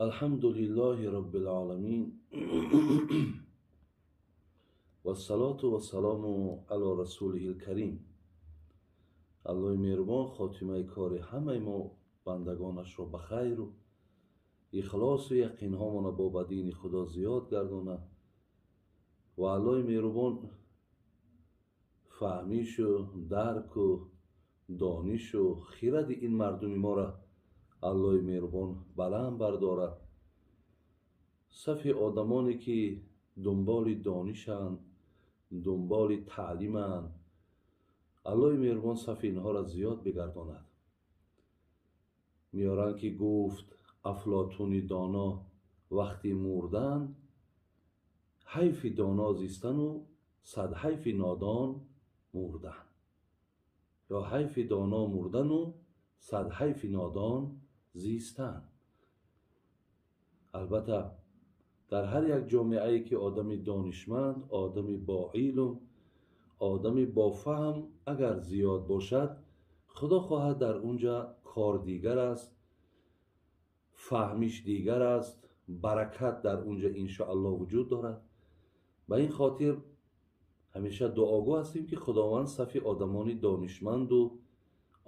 Алҳамду лиллоҳи роббил оламин вассалоту вассалому ало расулиҳил карим. Аллоҳи меҳрубон хотимаи кори ҳамаи мо бандагонашро ба хайру ихлосу яқинҳомона бо ба дини Худо зиёд гардонад ва Аллоҳи меҳрубон фаҳмишу дарку донишу хиради ин мардуми моро Аллоҳи меҳрубон баланд бардорад. Сафи одамоне ки дунболи донишанд, дунболи таълиманд, Аллоҳи меҳрубон сафи инҳоро зиёд бигардонад. Меоранд, ки гуфт Афлотуни доно вақти мурдан: ҳайфи доно зистану сад ҳайфи нодон мурдан, ё ҳайфи доно мурдану сад ҳайфи нодон зистан. Албатта, дар ҳар як ҷомеае ки одами донишманд, одами боилм, одами бофаҳм агар зиёд бошад, Худо хоҳад, дар унҷа кор дигар аст, фаҳмиш дигар аст, баракат дар унҷа иншоаллоҳ вуҷуд дорад. Ба ин хотир ҳамеша дуогӯ ҳастем, ки Худованд сафи одамони донишманду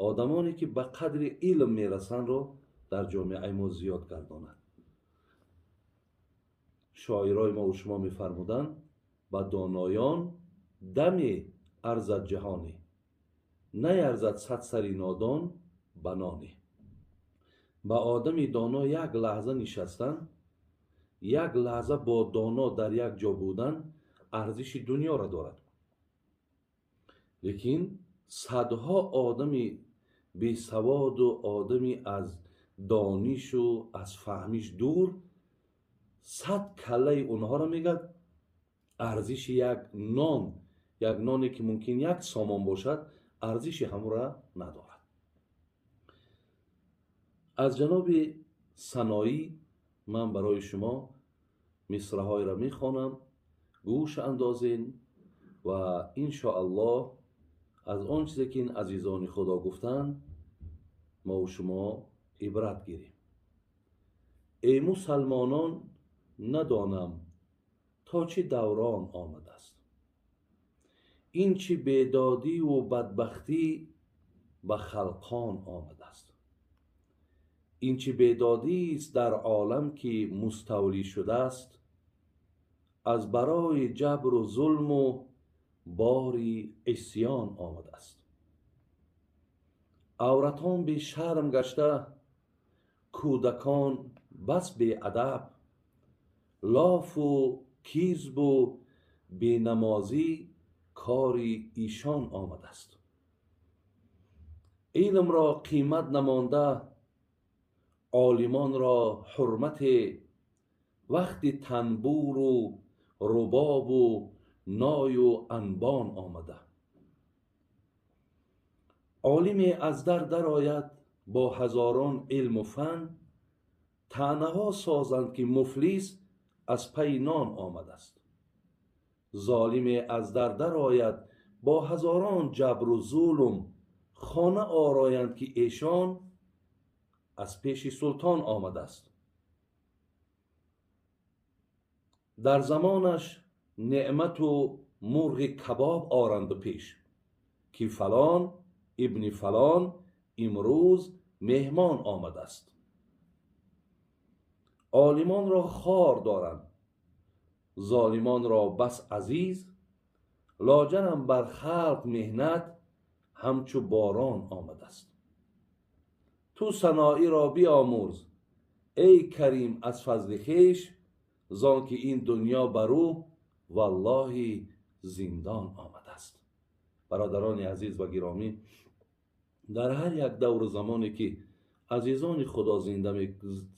одамоне ки ба қадри илм мерасандро дар ҷомеаи мо зиёд гардонад. Шоирои мову шумо мефармуданд: ба доноён даме арзад ҷаҳоне, наярзад сад сари нодон ба ноне. Ба одами доно як лаҳза нишастан, як лаҳза бо доно дар як ҷо будан арзиши дунёро дорад, лекин садҳо одами бесаводу одами аз донишу аз фаҳмиш дур, сад каллаи онҳоро, мегӯяд, арзиши як нон, як ноне ки мумкин як сомон бошад, арзиши ҳамонро надорад. Аз ҷаноби Саноӣ ман барои шумо мисраҳоеро мехонам, гӯш андозен ва иншоаллоҳ аз он чизе ки ин азизони Худо гуфтанд, мову шумо ибрат гирем. Эй мусалмонон, надонам то чӣ даврон омадааст, ин чӣ бедодиву бадбахтӣ ба халқон омадааст, ин чӣ бедодист дар олам ки муставлӣ шудааст, аз барои ҷабру зулму бори исьён омадааст. Авратон бешарм гашта, кӯдакон бас беадаб, лофу кизбу бенамозӣ кори ишон омадааст. Илмро қимат намонда, олимонро ҳурмате, вақти танбуру рубобу ною анбон омада. Олиме аз дар дарояд бо ҳазорон илму фан, таънаҳо созанд, ки муфлис аз пайи нон омадааст. Золиме аз дар дарояд бо ҳазорон ҷабру зулм, хона ороянд, ки эшон аз пеши султон омадааст. Дар замонаш неъмату мурғи кабоб оранду пеш, ки фалон ибни фалон имрӯз меҳмон омадааст. Олимонро хор доранд, золимонро бас азиз, лоҷарам бар халқ меҳнат ҳамчу борон омадааст. Ту Саноиро биомӯрз, эй Карим, аз фазли хеш, зон ки ин дунё бар ӯ валлоҳи зиндон омадааст. Бародарони азиз ва гиромӣ, дар ҳар як давру замоне ки азизони Худо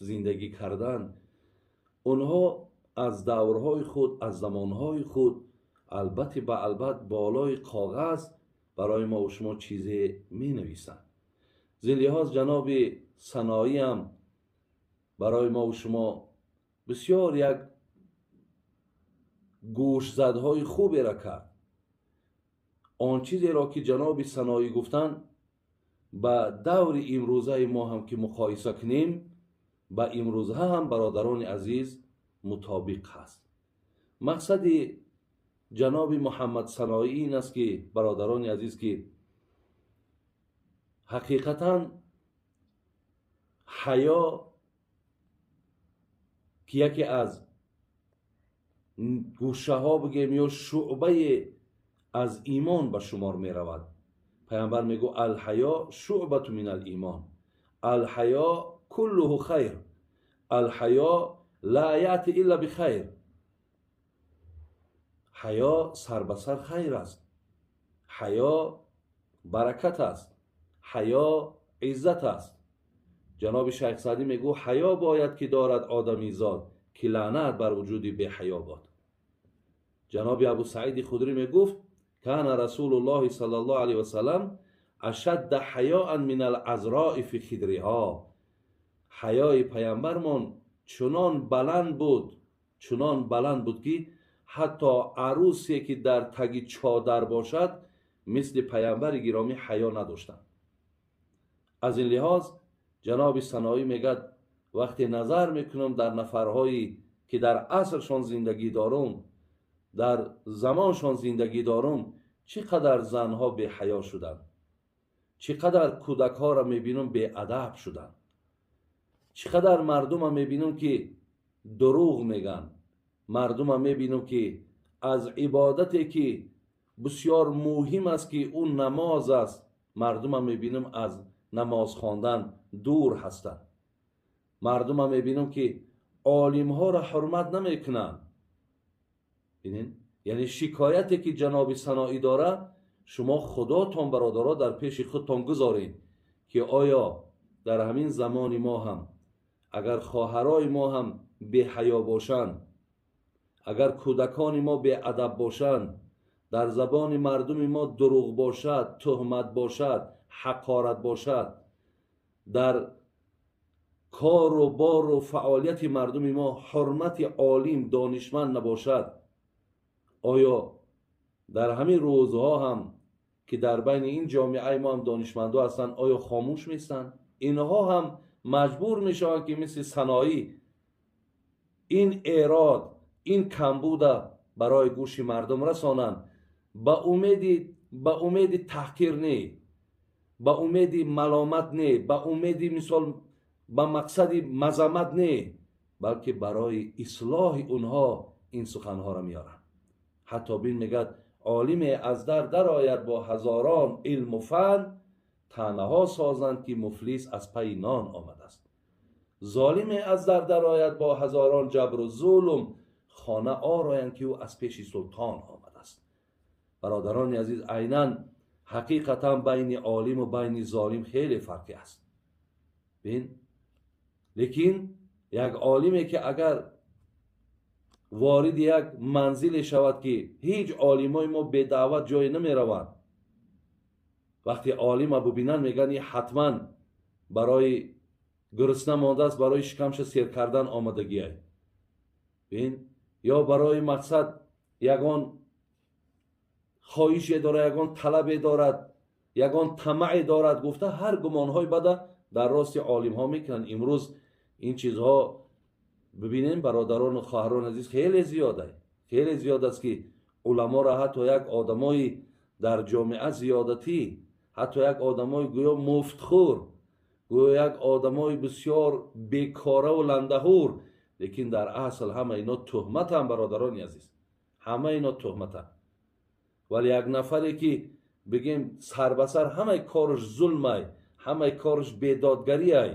зиндагӣ карданд, онҳо аз даврҳои худ, аз замонҳои худ албатта ба албат болои коғаз барои мо шумо чизе менависанд. Зин лиҳоз ҷаноби Саноиам барои мо шумо бисёр як гӯшзадҳои хуберо кард. Он чизеро ки ҷаноби Саноӣ гуфтанд, ба даври имрӯзаи мо ҳам ки муқоиса кунем, Ба имрӯза ҳам, бародарони азиз, мутобиқ ҳаст. Мақсади ҷаноби Муҳаммад Саноӣ ин аст, ки, бародарони азиз, ки ҳақиқатан ҳаё, ки яке аз гӯшаҳо бигем ё шуъбае аз имон ба шумор меравад. Пайғамбар мегӯ: الحياء شعبة من الإيمان، الحياء كله خير، الحياء لا يأتي إلا بخير. Ҳаё сар ба сар хайр аст, ҳаё баракат аст, ҳаё иззат аст. Ҷаноби Шайх Саъдӣ мегӯ: ҳаё бояд, ки дорад одамизод, ки лаънат бар вуҷуди беҳаё бод. Ҷаноби Абу Саиди Худрӣ мегуфт: كان رسول الله صلى الله عليه وسلم أشد حياء من العذراء في خدرها. Ҳаёи паямбармон чунон баланд буд, чунон баланд буд, ки ҳатто арӯсе, ки дар таги чодар бошад, мисли паямбари гиромӣ ҳаё надоштанд. Аз ин лиҳоз ҷаноби Саноӣ мегӯяд: вақте назар мекунам дар нафарҳое, ки дар асршон зиндагӣ дорум, дар замоншон зиндагӣ дорум, чӣ қадар занҳо беҳаё шуданд, чӣ қадар кӯдакҳоро мебинам, беадаб шуданд, чӣ қадар мардума мебинам, ки дурӯғ мегӯянд, мардума мебинам, ки аз ибодате, ки бисёр муҳим аст, ки ӯ намоз аст, мардума мебинам, аз намоз хондан дур ҳастанд, мардума мебинам, ки олимҳоро ҳурмат намекунанд. Бинед, яъне шикояте, ки ҷаноби Саноӣ дорад, шумо худотон, бародаро, дар пеши худтон гузоред, ки оё дар ҳамин замони мо ҳам, агар хоҳарои мо ҳам беҳаё бошанд, агар кӯдакони мо беадаб бошанд, дар забони мардуми мо дурӯғ бошад, туҳмат бошад, ҳақорат бошад, дар кору бору фаъолияти мардуми мо ҳурмати олим, донишманд набошад, оё дар ҳамин рӯзҳо ҳам, ки дар байни ин ҷомеаи мо ҳам донишмандо ҳастанд, оё хомӯш местанд? Инҳо ҳам маҷбур мешаванд, ки мисли Саноӣ ин эрод, ин камбуда барои гӯши мардум расонанд, ба умеди таҳқир не, ба умеди маломат не, ба умеди, мисол, ба мақсади мазаммат не, балки барои ислоҳи онҳо ин суханҳоро меоранд. Ҳатто бин, мегӯяд: олиме аз дар дарояд бо ҳазорон илму фан, таънаҳо созанд, ки муфлис аз пайи нон омадааст. Золиме аз дар дарояд бо ҳазорон ҷабру зулм, хона ороянд, ки ӯ аз пеши султон омадааст. Бародарони азиз, айнан ҳақиқатан байни олиму байни золим хеле фарқе аст. Бин, лекин як олиме, ки агар вориди як манзиле шавад, ки ҳеҷ олимои мо бедаъват ҷое намераванд, вақте олима бубинанд, мегӯянд: ин ҳатман барои гурусна мондааст, барои шикамша сер кардан омадагиай. Бин, ё барои мақсад ягон хоҳише дорад, ягон талабе дорад, ягон тамаъе дорад, гуфта, ҳар гумонҳои бада дар рости олимҳо мекунанд. Имрӯз ин чизҳо, бибинем, бародарону хоҳарони азиз, хеле зиёда, хеле зиёд аст, ки уламоро ҳатто як одамои дар ҷомеа зиёдатӣ, ҳатто як одамои гӯё муфтхӯр, гӯё як одамои бисёр бекораву ландаҳур, лекин дар асл ҳама ино туҳматанд. Бародарони азиз, ҳама ино туҳматанд. Вале як нафаре, ки бигем, сарбасар ҳамаи кораш зулмай, ҳамаи кораш бедодгариай,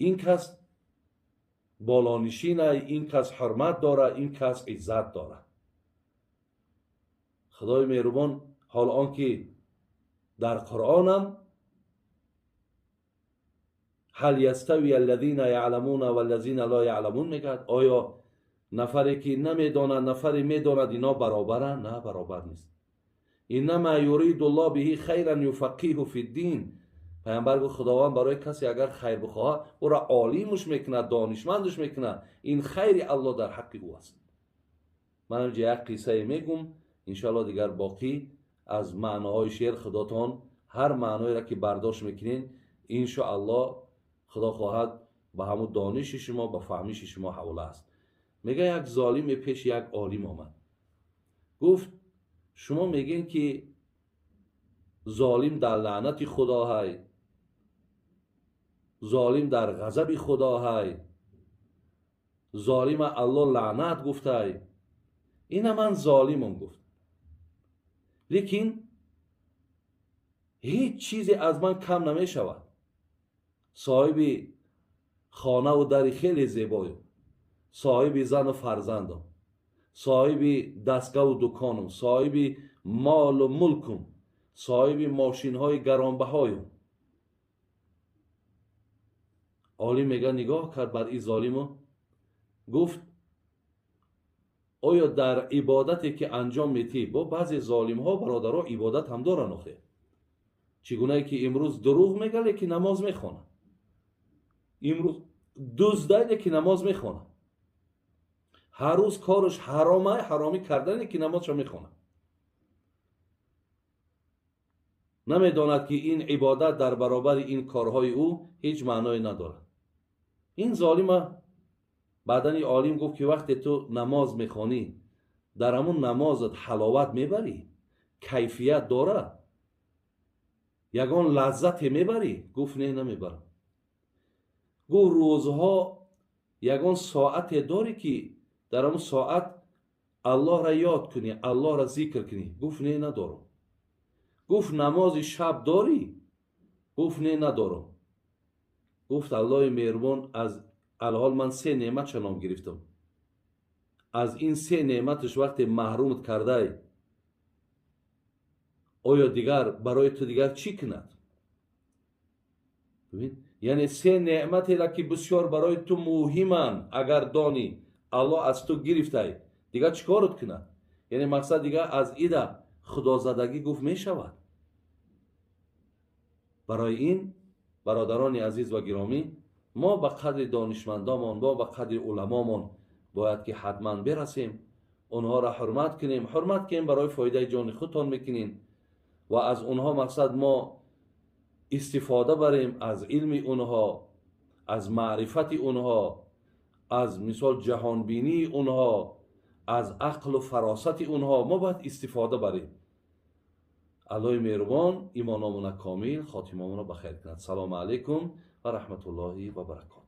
ин кас болонишинай, ин кас ҳурмат дорад, ин кас иззат дорад. Худои меҳрубон, ҳол он ки дар Қуръонам: هل يستوي الذين يعلمون والذين لا يعلمون мегӯяд. Оё нафаре, ки намедонад, нафаре медонад, ино баробаранд? На, баробар нест. إنما يريد الله به خيرا يفقهه في الدين. Пайғамбар гуфт: Худованд барои касе агар хайр бихоҳад, ӯро олимуш мекунад, донишмандуш мекунад. Ин хайри Аллоҳ дар ҳаққи ӯ аст. Ман инҷа як қиссае мегум, иншоалло, дигар боқӣ аз маъноҳои шеър худотон ҳар маъноеро, ки бардошт мекунед, иншоалло, Худо хоҳад. ба ҳамун дониши шумо, ба фаҳмиши шумо ҳавола аст. Мега як золиме пеши як олим омад, гуфт шумо мегӯед ки золим дар лаънати худо ҳай, золим дар ғазаби худо ҳай, золима Аллоҳ лаънат гуфтай, ина ман золимам гуфт, лекин ҳеҷ чизе аз ман кам намешавад. Соҳиби хонаву дари хеле зебоем, соҳиби зану фарзандам, соҳиби дастгоҳу дуконам, соҳиби молу мулкум, соҳиби мошинҳои гаронбаҳоем. Олим мега нигоҳ кард бар ин золиму гуфт оё дар ибодате ки анҷом метӣ, бо баъзе золимҳо бародаро ибодат ҳам доранд охе, чӣ гунае ки имрӯз дурӯғ мега, лекин намоз мехонад, имрӯз дуздай, лекин намоз мехонад, ҳар рӯз кораш ҳаромай, ҳаромӣ кардан, лекин намозша мехонад. Намедонад ки ин ибодат дар баробари ин корҳои ӯ ҳеҷ маъное надорад. Ин золима баъдан ин олим гуфт ки вақте ту намоз мехонӣ, дар ҳамун намозат ҳаловат мебарӣ, кайфият дорад, ягон лаззате мебарӣ? Гуфт не, намебарам. Гуфт рӯзҳо ягон соате дорӣ ки дар ҳамун соат Аллоҳра ёд кунӣ, Аллоҳра зикр кунӣ? Гуфт не, надорам. Гуфт намози шаб дорӣ? Гуфт не, надорам. Гуфт Аллоҳи меҳрубон, аз алҳол ман се неъматша ном гирифтам, аз ин се неъматаш вақте маҳрумат кардай, оё дигар барои ту дигар чӣ кунад? Бибин, яъне се неъматера ки бисёр барои ту муҳиманд, агар донӣ Аллоҳ аз ту гирифтай, дигар чӣ корот кунад? Яъне мақсад дигар аз ида худозадагӣ гуфт мешавад. Барои ин бародарони азиз ва гиромӣ, мо ба қадри донишмандомон, мо ба қадри уламомон бояд ки ҳатман бирасем, онҳоро ҳурмат кунем. Ҳурмат кунем барои фоидаи ҷони худтон мекунем ва аз онҳо мақсад мо истифода барем аз илми онҳо, аз маърифати онҳо, аз мисол ҷаҳонбинии онҳо, аз ақлу фаросати онҳо мо бояд истифода барем. Аллоҳи меҳрубон имономона комил, хотимамона ба хайр кунад. Салому алайкум ва раҳматуллоҳи ва баракотуҳ.